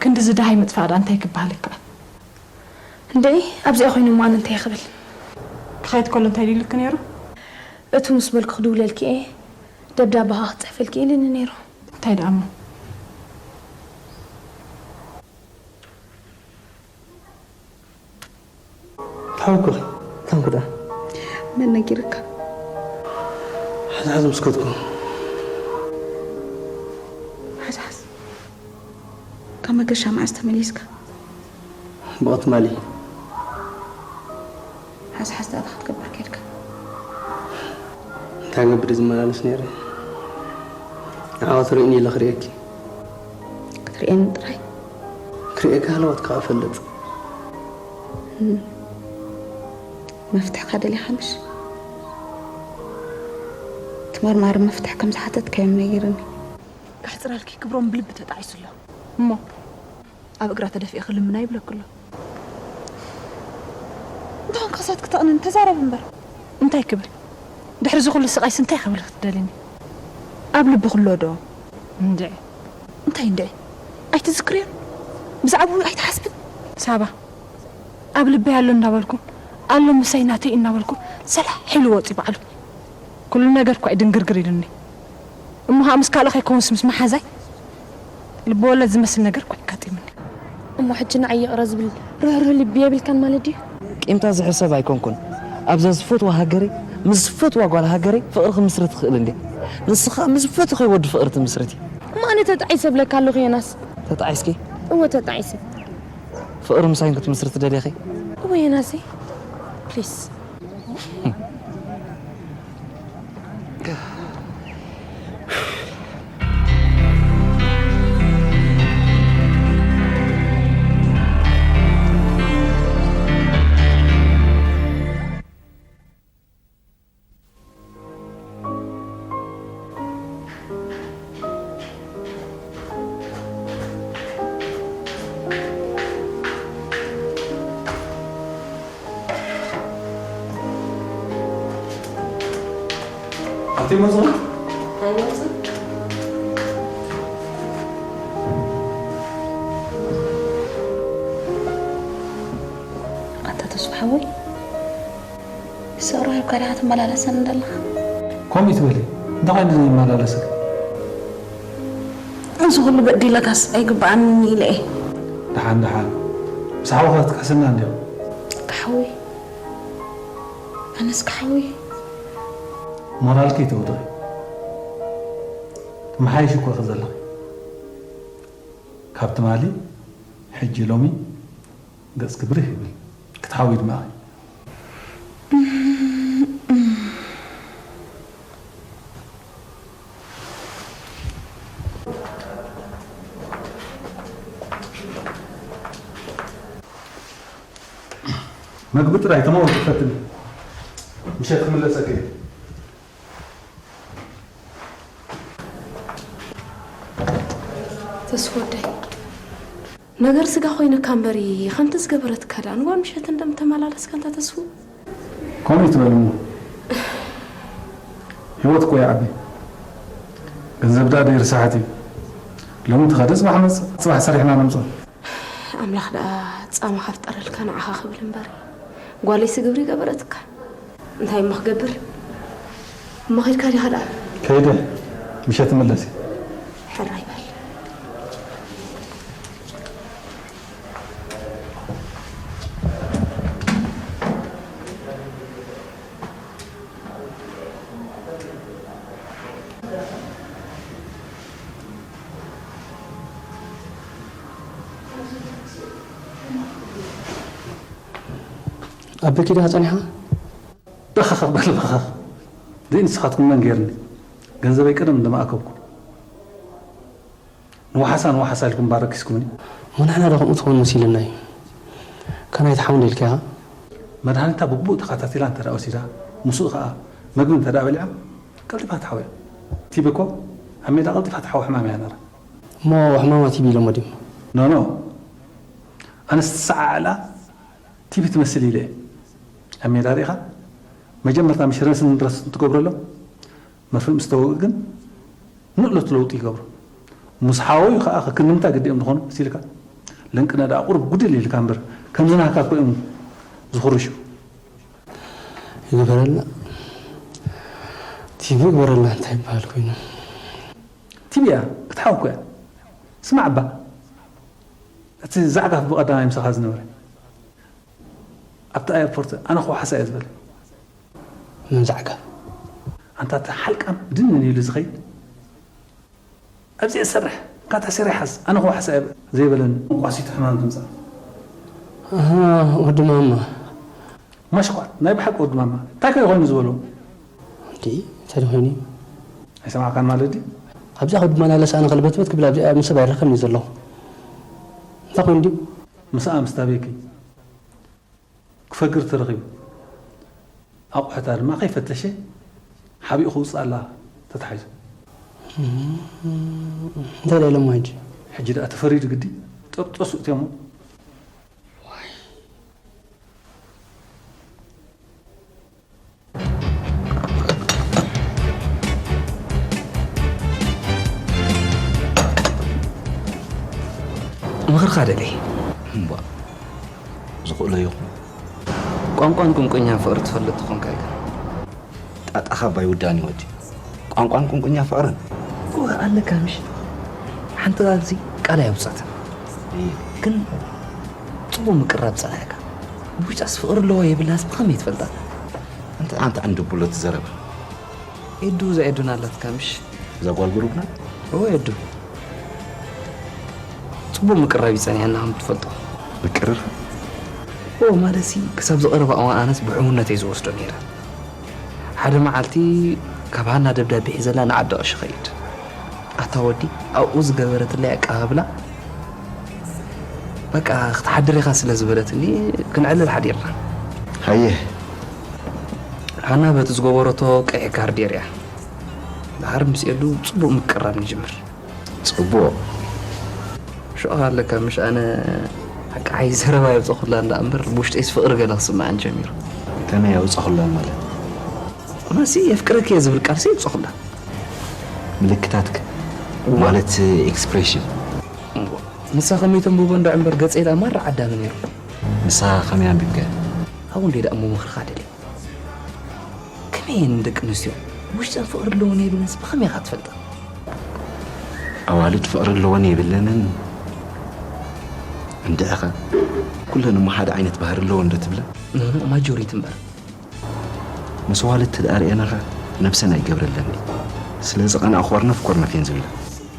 ክንድዚ ደሃይ ምጥፋእ ደኣ እንታይ ክበሃል ይከኣል? እንድዒ ኣብዚኣ ኮይኑ እሞ ኣነ እንታይ ክብል? ክኸይድ ከሎ እንታይ ኢሉልኪ ነይሩ? እቱ ምስ በልኩ ክድውለልኪ እየ፣ ደብዳበኻ ክጽሕፈልኪ ኢሉኒ ነይሩ። እንታይ ደኣ እሞ? ሓውኩኺ፣ ታንኩ ደኣ። መን ነጊርካ? ሓዝሓዝ ምስ ከድኩ። ሓዝሓዝ? ካብ መገሻ መዓስ ተመሊስካ? ብቕትማሊ። ሓዝሓዝ ደኣ እንታይ ክትገብር ከድካ? እንታይ ገብር ዝመላለስ ነይረ? ንዓወት ርእኒ ኢለ ክርእየኪ። ክትርእየኒ ጥራይ? ክርእየካ ሃለዋትካ እፈልጥ። እም። መፍትሕካ ደሊኻ ምሽ? እቲ መርማሪ መፍትሕ ከም ዝሓተትካዮም ነጊርኒ። ከሕጽረልኪ ክብሮም ብልቢ ተጣዒሱ ኣሎ። እሞ ኣብ እግራ ተደፊኤ ክልምና ይብለኪ ኣሎ። እንተኾን ክሳት ክተቕንን ተዛረብ እምበር። እንታይ ክብል? ድሕሪ እዚ ኩሉ ስቓይስ እንታይ ክብል ክትደልኒ? ኣብ ልቢ ክሎ ዶ? እንድዒ። እንታይ እንድዒ? ኣይትዝክርዮን? ብዛዕባኡ ኣይትሓስብን? ሳባ፣ ኣብ ልበይ ኣሎ እናበልኩ፣ ኣሎ ምሳይ ናተይ እናበልኩ፣ ሰላሕ ኢሉ ወጺኡ ባዕሉ። ኩሉ ነገር እኳ እዩ ድንግርግር ኢሉኒ። እሞ ኸኣ ምስ ካልእ ከይከውንስ ምስ መሓዛይ ልበወለድ ዝመስል ነገር እኳ ኣጋጢሙኒ። እሞ ሕጂ ንዓይ ይቕረ ዝብል ርህሩህ ልቢ የብልካን ማለት ድዩ? ቂምታ ዝሕሰብ ኣይኮንኩን። ኣብዛ ዝፈትዋ ሃገረይ፣ ምስ ዝፈትዋ ጓል ሃገረይ ፍቕሪ ክምስርት እኽእል እንድየ። ንስኻ ምስ ዝፈትወኺ ወዲ ፍቕሪ ትምስርቲ። እሞ ኣነ ተጣዒሰ እብለካ ኣለኹ ዮናስ። ተጣዒስኪ? እወ ተጣዒሰ። ፍቕሪ ምሳይ ክትምስርት ደሊኺ? እወ ዮናሰይ። ፕሊስ። ኣቲ መጽኡ? ኣይመጽእ። ኣታ ተስፋ ሓወይ፣ ሰሩ ሂብካ ዲኻ ትመላለሰኒ ዘለኻ? ከምኡ ይትበሊ። እንታይ ኮይኑ ዘይመላለሰኪ? እዚ ኩሉ በዲለካስ ኣይግብኣንን ኢለ እየ። ደሓን ደሓን። ምስ ሓውኻ ክትክሕስና እንድዮም። ክሓዊ። ኣነስ ክሓዊ። ሞራልኪ ኣይተውድቒ። ትመሓየሺ እኮ ኢኺ ዘለኺ። ካብ ትማሊ ሕጂ ሎሚ ገጽኪ ብርህ ይብል። ክትሓዊ ድማ ኢኺ። መግቢ ጥራይ ተመወት ትፈትኒ። ምሸት ክምለሰኪ እየ። ተስፎ ወደይ፣ ነገር ስጋ ኮይነካ እምበሪ፣ ከምቲ ዝገበረትካ ደኣ ንጓል ምሸት እንደምተመላለስካ እንታ ተስፉ። ከምኡ ይትበል እሞ። ህይወት እኮ ይዓቢ። ገንዘብ ደኣ ደይርሳሓት እዩ። ሎሚ እንተኸደ ጽባሕ መጽእ፣ ጽባሕ ሰሪሕና ነምጽኦ። ኣምላኽ ደኣ ጻማ ከፍጠረልካ ንዓኻ ክብል እምበሪ፣ ጓለይሲ ግብሪ ገበረትካ። እንታይ እሞ ክገብር? እሞ ኸድካ ዲኻ ደኣ? ከይደ፣ ምሸት እምለስ እየ። ሕራይ በል። ኣበኪ ዲኻ ጸኒሕኻ? ዶ ኸኸኽ በል ኸኸኽ። ደይ ንስኻትኩም መን ገይርኒ? ገንዘበይ ቀደም እንደማእከብኩ። ንወሓሳ ንወሓሳ ኢልኩም ባረኪስኩምኒ። ሞ ንሕና ዶ ከምኡ ትኸውን መሲሉና እዩ? ከናይ ትሓውንዶ ኢልካ ኢኻ? መድሃኒታ ብግቡእ ተኸታቲላ እንተ ደኣ ወሲዳ፣ ምስኡ ኸኣ መግቢ እንተ ደኣ በሊዓ፣ ቀልጢፋ ትሓውያ። ቲቢ እኮ ኣብ ሜዳ ቀልጢፋ ትሓዊ ሕማም እያ ነራ። እሞ ሕማማ ቲቢ ኢሎሞ ድዮም? ኖ፣ ኖ። ኣነስ ትሰዓዓላ ቲቢ ትመስል ኢለ እየ። ኣብ ሜዳ ርኢኻ? መጀመርታ ምሽ ረስን ረስን ትገብረሎም። መርፍእ ምስ ተወግእ ግን ንእለቱ ለውጢ ይገብሩ። ምስ ሓወዩ ኸኣ ከክንምታ ግዲኦም ዝኾኑ መሲልካ። ለንቅነ ደኣ ቁሩብ ጉድል ኢልካ እምበር፣ ከምዚ ናህካ እኮ እዮም ዝኹርሹ። ይግበረልና። ቲቪ ይግበረልና እንታይ ይበሃል ኮይኑ? ቲቪ እያ፣ ክትሓው እኮ እያ። ስማዕ እባ፣ እቲ ዛዕጋፍ ብቐዳማይ ምሳኻ ዝነበረ፣ ኣብቲ ኣየርፖርት ኣነ ክወሓሳ እየ ዝበለ። መን ዛዕጋፍ? ኣንታ እቲ ሓልቃም ድንን ኢሉ ዝኸይድ፣ ኣብዚ እሰርሕ፣ ካታ ሲራይ ሓዝ፣ ኣነ ክወሓሳ እየ ዘይበለኒ። ቋሲት ሕማም ትምጻእ። ኣሃ፣ ወዲ ማማ። ማሽኳት፣ ናይ ብሓቂ ወዲ ማማ። እንታይ ከ ኮይኑ ዝበሎ? እንዲ፣ እንታይ ደኾይኑ? ኣይሰማዕካን ማለት ድዩ? ኣብዚኣ ክመላለስ ኣነ ከልበትበት ክብል ኣብዚኣ ምስ ሰብ ኣይራኸብን እየ ዘለኹ። እንታይ ኮይኑ ድዩ? ምስኣ ምስ ታቤኪ ክፈግር ተረኺቡ። ኣቑሑታ ድማ ከይፈተሸ ሓቢኡ ክውፅኣላ ተታሒዙ። እንታይ ደኣ ኢሎሞ ሕጂ? ሕጂ ደኣ ተፈሪዱ ግዲ ጠርጠሱ እትዮሞ። ምኽርኻ ደልየ። እምቧእ፣ ዝኽእሎ ይኹን። ቋንቋን ቁንቁኛን ፍቕሪ ትፈልጥ ተኾንካ ኢኻ። ጣጣኻ ኣባይ ውዳን እዩ ወዲ። ቋንቋን ቁንቁኛ ፍቕርን። እወ፣ ኣለካ ምሽ? ሓንቲ ኣብዚ ቃል ኣየውጻትን። እየ። ግን ጽቡቕ ምቅራብ ጸኒሕካ። ውሽጣስ ፍቕሪ ኣለዋ የብላስ ብኸመይ ትፈልጣ? ኣንተ፣ ኣንተ ኣንድቡሎ ትዘረባ። ኤዱ፣ እዛ ኤዱና ኣላትካ ምሽ? እዛ ጓል ጉሩብና? እወ፣ ኤዱ። ጽቡቕ ምቅራብ እዩ ጸኒሐና ከም ትፈልጦ። ምቅርር? እወ፣ ማለትሲ ክሳብ ዝቐረባ እዋን ኣነስ ብሕውነት እየ ዝወስዶ ነይረ። ሓደ መዓልቲ ካብ ሃና ደብዳቤ ሒዘላ ንዓዲ ቀሺ ኸይድ። ኣታ ወዲ፣ ኣብኡ ዝገበረትለይ ኣቀባብላ፣ በቃ ክትሓድር ኢኻ ስለ ዝበለትኒ ክንዕልል ሓዲርና። ሃየ። ሃና በቲ ዝገበረቶ ቀይሕ ካርድ የርእያ። ድሓር ምስ ኤዱ ጽቡቕ ምቅራብ ንጅምር። ጽቡቕ። ሽዑ ኣለካ ምሽ ኣነ ሓቂ ሓይ ዘረባ የውጸኹላ እንዳ እምበር ብውሽጠይስ ፍቕሪ ገለ ክስምዓኒ ጀሚሩ። ከመይ ኣውጸኹላ ማለት? መሲ የፍቅረኪ እየ ዝብል ቃልሲ የውጸኹላ። ምልክታትክ ማለት ኤክስፕሬሽን። እሞ ንሳ ከመይ ተንብቦ እንዳ እምበር ገጸይ ደኣ ማራ ዓዳሚ ነይሩ። ንሳ ከመይ ኣንቢብካ? ኣብኡ እንደ ደኣ እሞ ምኽርኻ ደልየ። ከመይ እየን ንደቂ ኣንስትዮ ውሽጠን ፍቕሪ ኣለወን የብለንስ ብኸመይ ኢኻ ትፈልጣ? ኣዋልድ ፍቕሪ ኣለወን የብለንን እንድዒኻ ኩለን እሞ ሓደ ዓይነት ባህሪ ኣለወን ዶ ትብለን? ኖ፣ ኖ፣ ማጆሪቲ እምበር። ምስ ኣዋልድ ተደኣ ርኤናኻ ነብሰን ኣይገብረለን። ስለ ዝቐንኣኹ ኮርነፍ ኮርነፍ እየን ዝብላ።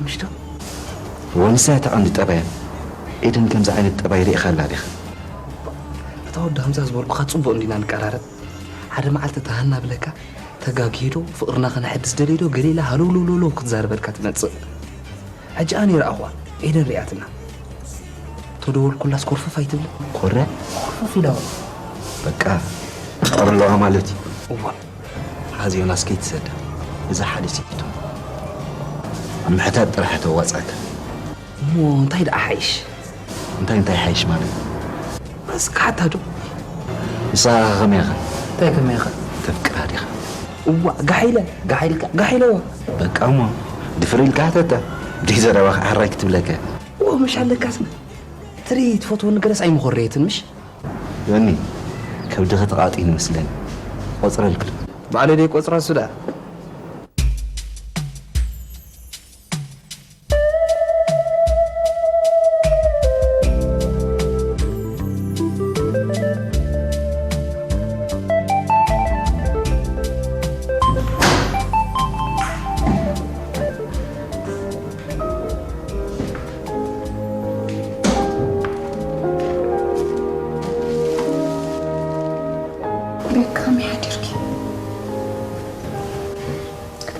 ምሽ ዶ? እወ፣ ንሳ እያ እታ ቀንዲ ጠባየን። ኤደን ከምዚ ዓይነት ጠባይ ርኢኻላ ዲኻ? እታ ወዲ ከምዛ ዝበልኩኻ ጽቡቕ እንዲና ንቀራረብ። ሓደ መዓልቲ እታ ሃና ብለካ ተጋግየ ዶ ፍቕርና ከነሐድስ ደልየ ዶ ገለ ኢላ ሃለውለውለውለው ክትዛረበልካ ትመጽእ። ሕጂ ኣነ ይረኣኹዋ፣ ኤደን ሪኣትና። ተደወልኩላስ ኮርፈፍ ኣይትብልን። ኮረ? ኮርፈፍ ኢላ። በቃ ፍቕሪ ኣለዋ ማለት እዩ። እዋ። ሓዚ ዮናስ ከይትሰዳ። እዛ ሓደ ሲኪቶ። ኣብ ምሕታት ጥራሕ ተዋጻእካ። እሞ እንታይ ደኣ ሓይሽ? እንታይ እንታይ ሓይሽ ማለት? በስ ክሓታ ዶ? ንስኻ ከመይ ኢኻ? እንታይ ከመይ ኢኻ? ተፍቅራ ዲኻ? እዋ፣ ጋሕ ኢለ፣ ጋሕ ኢልካ፣ ጋሕ ኢለዋ። በቃ እሞ፣ ድፍር ኢልካ ሕተታ። ብደይ ዘረባ ከዓ ሕራይ ክትብለካ። እዎ፣ ምሽ ኣለካ ስማ። ትሪ ትፈትወኒ ገለስ ኣይምኾረየትን፣ ምሽ? ዮኒ፣ ከብድኺ ተቓጢኑ መስለኒ። ቆጽረልኪ ዶ? ባዕለይ ደይ ቆጽራ እሱ ደኣ። ቤት ከመይ ሓዲርኪ?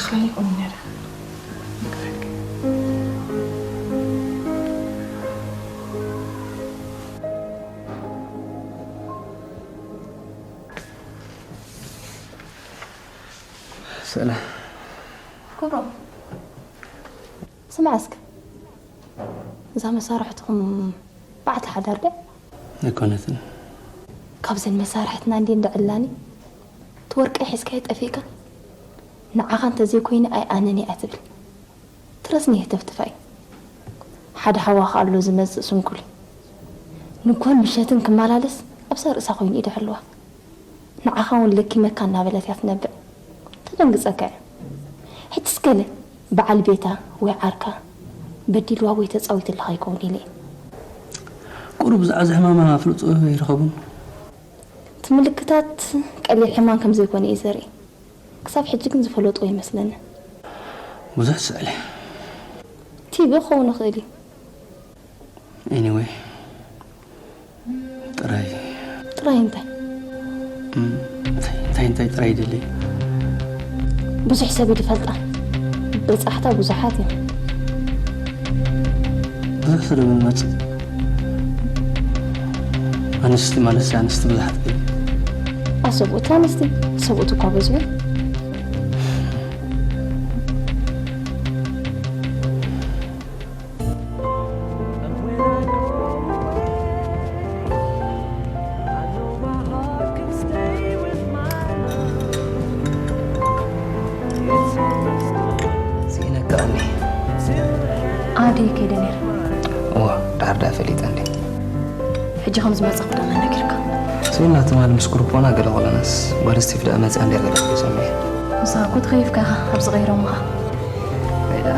ተኽለኒ ቁም ነረ። ስእላ። ክብሮም፣ ስማዕ እስከ። እዛ መሳርሕትኹም በዓልቲ ሓዳር ድያ? ኣይኮነትን። ካብዘን መሳርሕትና እንዴ እንዳ ዕላኒ፣ እቲ ወርቀይ ሒዝካዮ ጠፊእካ? ንዓኻ እንተዘይኮይነ ኣይ ኣነን እያ ትብል። ትረስኒ የተፍትፋ እዩ። ሓደ ሓዋኻ ኣሎ ዝመጽእ ስንኩል። ንግሆን ምሸትን ክመላለስ ኣብዛ ርእሳ ኮይኑ እዩ ደሕልዋ። ንዓኻ እውን ለኪመካ እናበለት እያ ትነብዕ። ተደንግጸካ እያ። ሕጅስ ገለ በዓል ቤታ ወይ ዓርካ በዲልዋ ወይ ተጻዊትላ ከይከውን ኢለ እየ። ቁሩብ ዝዓዚ ሕማማ ፍልጦ ኣይረኸቡን። እቲ ምልክታት ቀሊል ሕማም ከም ዘይኮነ እዩ ዘርኢ። ክሳብ ሕጂ ግን ዝፈለጦ ይመስለኒ። ብዙሕ ስዕሊ። ቲቢ ክኸውን ይኽእል እዩ። Anyway፣ ጥራይ ጥራይ እንታይ? እም፣ እንታይ እንታይ ጥራይ ይደሊ? ብዙሕ ሰብ እዩ ዝፈልጣ። በጻሕታ ብዙሓት እዮም። ብዙሕ ሰብ ዶ ይመጽእ? ኣንስቲ ማለት ኣንስቲ ብዙሓት ግን ኣሰብኡት ኣንስቲ ሰብኡት እኳ በዝሑ። ስኢነካ እኒ። ኣደይ ከይደ ነይረ። እዋ፣ ዳር ዳኣ ፈሊጠ እንዴ። ሕጂ ከም ዝመጻኹ ደኣ መን ነጊርካ? ስኢና ትማሊ ምስ ግሩፖና ገለ ቆለናስ ጓል ስቲፍ ደኣ መጽኣ እንዴ ገለ ሰሚዐ። ንስኻ እኮ ተኸይፍካ ኢኻ ኣብዚ ቀይሮምኻ። ኣይዳ።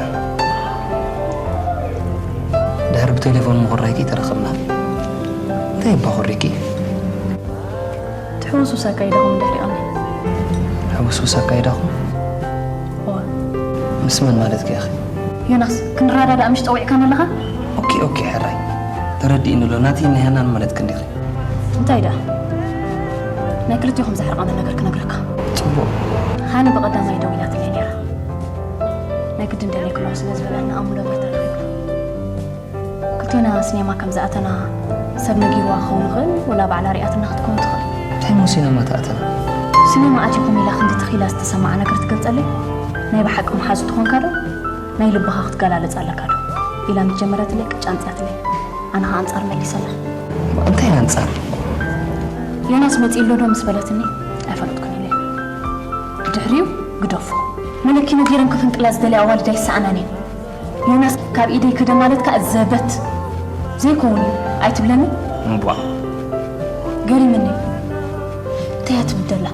ድሕሪ ብቴሌፎን ምኹራይኪ ተራኸብና። እንታይ እባ ኹሪኪ? ትሕውስውስ ኣካይዳኹም ድሕሪኦም። ሕውስውስ ኣካይዳኹም? እወ። ምስ መን ማለትኪ ኢኺ? ዮናስ፣ ክንረዳዳእ ምሽ ጸዊዕካኒ ኣለኻ? ኦኬ፣ ኦኬ፣ ሕራይ። ተረዲእኒ ኣሎ። ናተይን ናይ ሃናን ማለት ክንዲኺ? እንታይ ደኣ? ናይ ክልቲኹም ዝሕርቐኒ ነገር ክነግረካ። ጽቡቕ። ሃኒ ብቐዳማይ ደዊላትለይ ነይራ። ናይ ግድን ደልየ ክለኹ ስለ ዝበለኒ ኣምሎ በር ተረኺብና። ክልቴና ሲኔማ ከም ዝኣተና ሰብ ነጊርዋ ክኸውን ይኽእል፣ ወላ ባዕላ ሪኣትና ክትከውን ትኽእል። እንታይ እሞ ሲነማ ተኣተና? ሲኔማ ኣቲኹም ኢላ ክንዲ ትኺላ ዝተሰምዓ ነገር ትገልጸለይ? ናይ ብሓቂ መሓዙ ትኾንካ ዶ? ናይ ልብኻ ክትገላለጽ ኣለካ ዶ? ኢላ ምስ ጀመረትለይ ቅጫ ኣንጽያትለይ። ኣነ ኸኣ ኣንጻር መሊሰላ። እንታይ ኣንጻር? ዮናስ መጺኡ ኣሎ ዶ ምስ በለትኒ፣ ኣይፈለጥኩን ኢለ። ብድሕሪኡ ግደፎ። መለኪኖ ገይረን ክፍንቅላ ዝደልያ ኣዋልድ ኣይሰኣናን እየን። ዮናስ ካብ ኢደይ ከደ ማለት ከኣ ዘበት ዘይከውን እዩ ኣይትብለኒ? እምቧ። ገሪምኒ። እንታይ እያ ትብል ዘላ?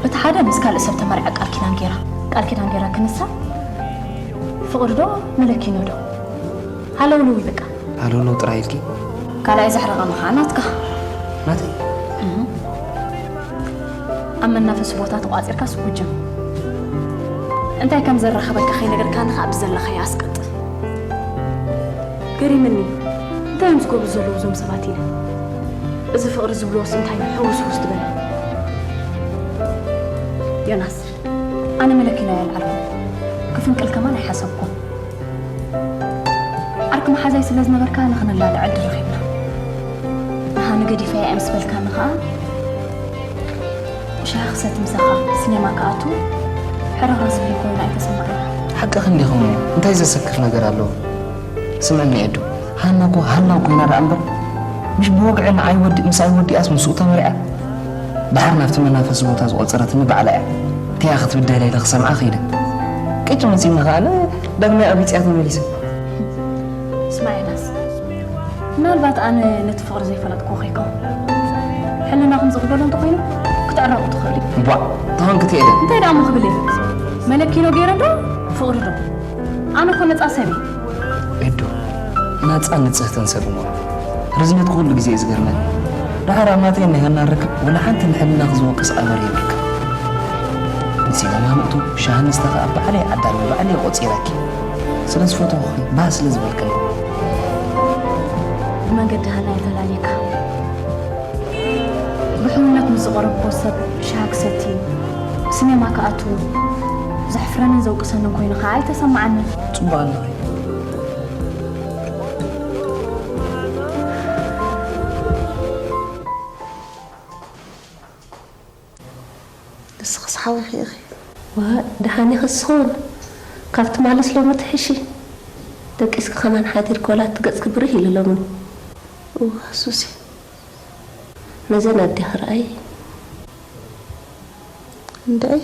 በቲ ሓደ ምስ ካልእ ሰብ ተመርዓ ቃል ኪዳን ገይራ። ቃል ኪዳን ገይራ ክንሳ ፍቕሪ ዶ መለኪኖ ዶ? ሃለውለው ይብቃ። ሃለውለው ጥራይ ኢልኪ? ካልኣይ ዘሕረቐኒ ኸዓ ናትካ። ናተይ? እህ። ኣብ መናፈሲ ቦታ ተቋጺርካስ ጉጅም። እንታይ ከም ዘራኸበካ ከይነገርካኒ ከኣ ብዘለኻዮ ኣስቀጥል። ገሪምኒ። እንታይ እዮም ዝገብሩ ዘለዉ እዞም ሰባት ኢለ። እዚ ፍቕሪ ዝብልዎስ እንታይ እዩ ሕውስውስ ትበል? ዮናስ፣ ኣነ መለኪና ኣይልዓልኩ። ክፍንቅል ከማን ኣይሓሰብኩን። ዓርኪ መሓዛይ ስለ ዝነበርካ ንኽንላለ ዕድል ረኺብና። ንሃኒ ገዲፈያ እየ ምስ በልካኒ ከኣ፣ ሻሂ ክሰቲ ምሳኻ ሲኔማ ክኣቱ ሕርር ዝብል ኮይኑ ኣይተሰማዓንን። ሓቅኺ እንዲኺ እሞ እንታይ ዘሰክፍ ነገር ኣለዎ? ስምዕኒ ኤዱ፣ ሃና እኮ ሃና ኮይና ደኣ እምበር፣ ምሽ ብወግዒ ንዓይ ወዲ-፣ ምስኣይ ወዲኣስ ምስኡ ተመሪዓ። ደሓር ናብቲ መናፈሲ ቦታ ዝቖጸረትኒ ባዕላ እያ። እንታይ ክትብደላ ኢለ ክሰምዓ ከይደ። ቅጭ መጺእኒ ከኣ ዳግማይ ኣቢጽያ ተመሊሰ። ስማዕ ዮናስ፣ ምናልባት ኣነ ነቲ ፍቕሪ ዘይፈለጥክዎ ከይከውን። ሕልናኹም ዝቕበሎ እንተኾይኑ፣ ክትዕረቑ ትኽእሉ ኢኹም። ቧዕ፣ ተኾንኪ ትሄደ። እንታይ ደኣ እሞ ክብል እየ? መለኪኖ ገይረ ዶ? ፍቕሪ ዶ? ኣነ እኮ ነጻ ሰብ እየ። ኤዱ፣ ናጻን ንጽህትን ሰብ እሞ። ርዝነትኪ ኩሉ ግዜ እዩ ዝገርመኒ። ደሓር ኣብ ናተይን ናይ ሃናን ርክብ ወላ ሓንቲ ንሕልናኺ ዝወቅስ ኣበር የብልክን። ንሲነማ ምእቱ፣ ሻሂ ንስተ ከኣ ባዕለይ ዓዳሚ፣ ባዕለይ ቆጺረኪ። ስለ ዝፈተኹኺ፣ ባህ ስለ ዝበልክኒ። ብመንገዲ ሃና እየ ተላልየካ። ብሕውነት ምስ ዝቐረብክዎ ሰብ ሻሂ ክሰቲ፣ ሲኔማ ክኣቱ፣ ዘሕፍረንን ዘውቅሰንን ኮይኑ ከኣ ኣይተሰማዓንን። ጽቡቕ ኣለኺ። ንስኽስ ሓዊኺ ኢኺ። ዋ፣ ደሓን ኢኺ ስኹን? ካብ ትማልስ ሎሚ ትሕሺ። ደቂስኪ ከማን ሓዲርኪ ወላ እቲ ገጽኪ ብርህ ኢሉ ሎሚ። እዋ፣ ሱሲ። ነዘን ኣዴኺ ረኣይ። እንድዒ።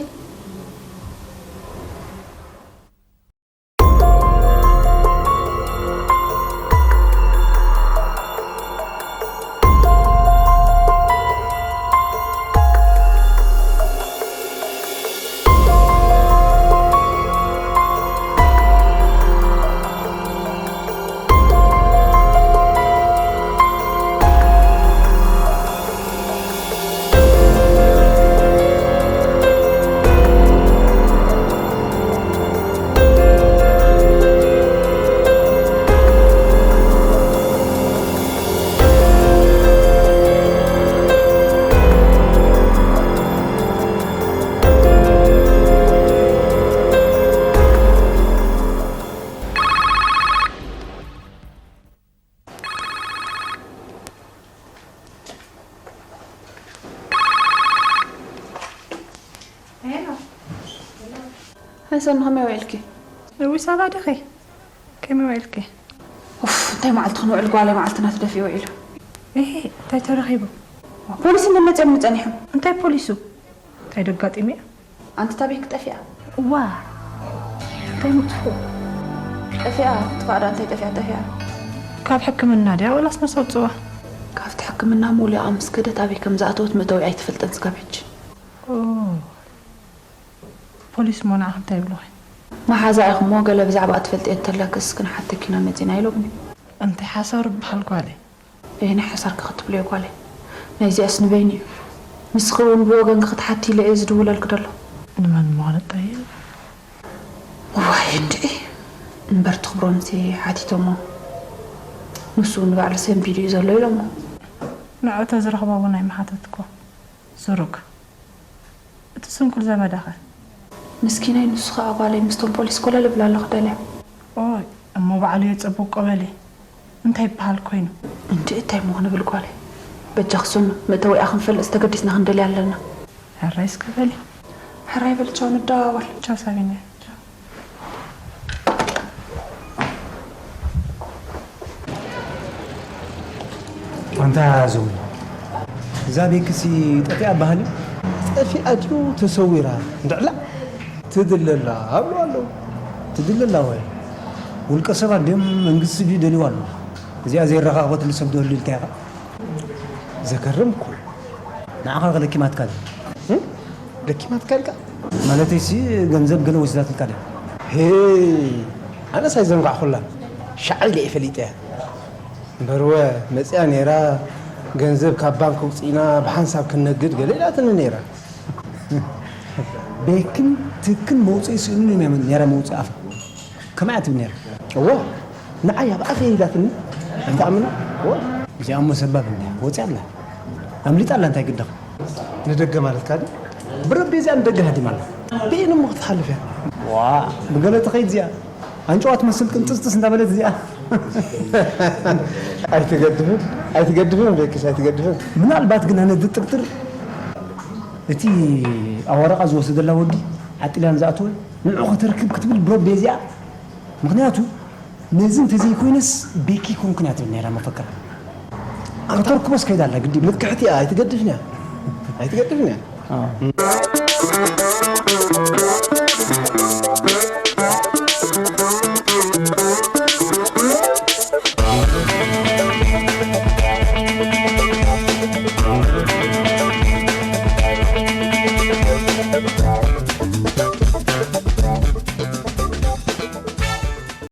ሄሎ። ሃይ ሰኑ፣ ከመይ ውዒልኪ? እዊ ሳባ ዲኺ? ከመይ ውዒልኪ? ኡፍ፣ እንታይ መዓልቲ ክንውዕል ጓለይ መዓልትና ትደፍኢ ውዒሉ። እሂ፣ እንታይ ተረኺቡ? ፖሊስ እንመፅኦም ጸኒሖም። እንታይ ፖሊሱ? እንታይ ደጋጢሙ እዩ? ኣንቲ ታቤክ ጠፊኣ። እዋ፣ እንታይ ምጥፉ? ጠፊኣ፣ ጥፋእ ዳ እንታይ ጠፊኣ፣ ጠፊኣ። ካብ ሕክምና ድያ ወላስ መስ ኣውፅዋ? ካብቲ ሕክምና ሙሉኣ ምስ ከደት ኣበይ ከም ዝኣተወት መእተዊ ኣይትፈልጥን ስጋብ ሕጂ። ኦ፣ ፖሊስ እሞ ንዓኺ እንታይ ይብሉኺ? መሓዛ ኢኺ እሞ ገለ ብዛዕባ ትፈልጥዮ እንተለክስ ክንሓተኪ ኢና መፂና ኢሎምኒ። እንታይ ሓሳር በሃል ጓለይ? እየ ናይ ሓሳርኪ ክትብልዮ ጓለይ። ናይዚኣስ ንበይኑ እዩ። ንስኺ እውን ብወገንኪ ክትሓቲ ኢለ እየ ዝድውለልኪ ደሎ። ንመን እሞ ክንጠይቕ? እዋይ እንድዒ። እምበር ትኽብሮምሲ ሓቲቶሞ። ንሱ እውን ባዕሉ ሰንቢዱ እዩ ዘሎ ኢሎሞ። ንዑ ተዝረኽቦ እውን ኣይምሓተትኩ። ስሩግ። እቲ ስንኩል ዘመዳኸ? ምስኪናይ ንሱ ኸኣ ጓለይ ምስቶም ፖሊስ ኮለል እብላ ኣለኹ ደልያ። ኦይ፣ እሞ ባዕሉ የጸብቆ በሊ። እንታይ ይበሃል ኮይኑ? እንዲ እንታይ እሞ ክንብል ጓለይ? በጃኺ ስኑ፣ መእተዊኣ ክንፈልጥ ተገዲስና ክንደልያ ኣለና። ሕራይ እስከ በሊ። ሕራይ በል፣ ቻው ንደዋወል። ቻው ሳቢና። ቻው። ኣንታ ዞም፣ እዛ ቤክሲ ጠፊኣ በሃሊ? ጠፊኣ ድዩ ተሰዊራ? እንድዕላ ትድለላ ኣብሉ ኣለዉ። ትድለላ ወይ? ውልቀ ሰባት ድዮም መንግስቲ ድዩ ደልይዋ ኣሎ? እዚኣ ዘይረኻኽበትሉ ሰብ ዶ ህልዩ ኢልካ ኢኻ? ዘገርም እኮ። ንዓኻ ለኪማትካ ድዩ? እም? ለኪማትካ ኢልካ? ማለተይሲ ገንዘብ ገለ ወሲዳትልካ ድያ? ሄይ፣ ኣነስ ኣይዘንጋዕኩላን። ሻዕል ድየ ፈሊጠያ። እምበርወ መጺኣ ነይራ፣ ገንዘብ ካብ ባንክ ኣውጺእና ብሓንሳብ ክንነግድ ገለ ኢላትኒ ነይራ። ቤክን ትክን መውፅኢ ስእኑ ነይረ መውፅኢ ኣፋ። ከመይ ትብል ነይራ? እዎ፣ ንዓይ ኣብ ኣፈይ ኢላትኒ። ኣይትኣምኑ? እዎ። እዚኣ እሞ ሰባብ እንድያ ወፂኣ ኣላ። ኣምሊጣ ኣላ፣ እንታይ ግድኻ? ንደገ ማለት ካዲ? ብረቢ እዚኣ ንደገ ሃዲማ ኣላ። ብኢን እሞ ክትሓልፍ እያ። ዋ፣ ብገለ ተኸይድ እዚኣ። ኣንጭዋ ትመስል ቅንጥስጥስ እንዳበለት እዚኣ። ኣይትገድፍን፣ ኣይትገድፍን ቤክስ፣ ኣይትገድፍን። ምናልባት ግን ኣነ ዝጥርጥር እቲ ኣዋረቃ ዝወሰደላ ወዲ ዓጢላን ዝኣተወ ንዑ ከተርክብ ክትብል ብረቢ እዚኣ። ምኽንያቱ ነዚ እንተዘይኮይነስ ቤኪ ኮንኩን እያ ትብል ነይራ መፈክራ። ኣንተርክቦስ ከይዳ ኣላ ግዲ። ምጥቅዕቲ እያ፣ ኣይትገድፍን እያ። ኣይትገድፍን እያ።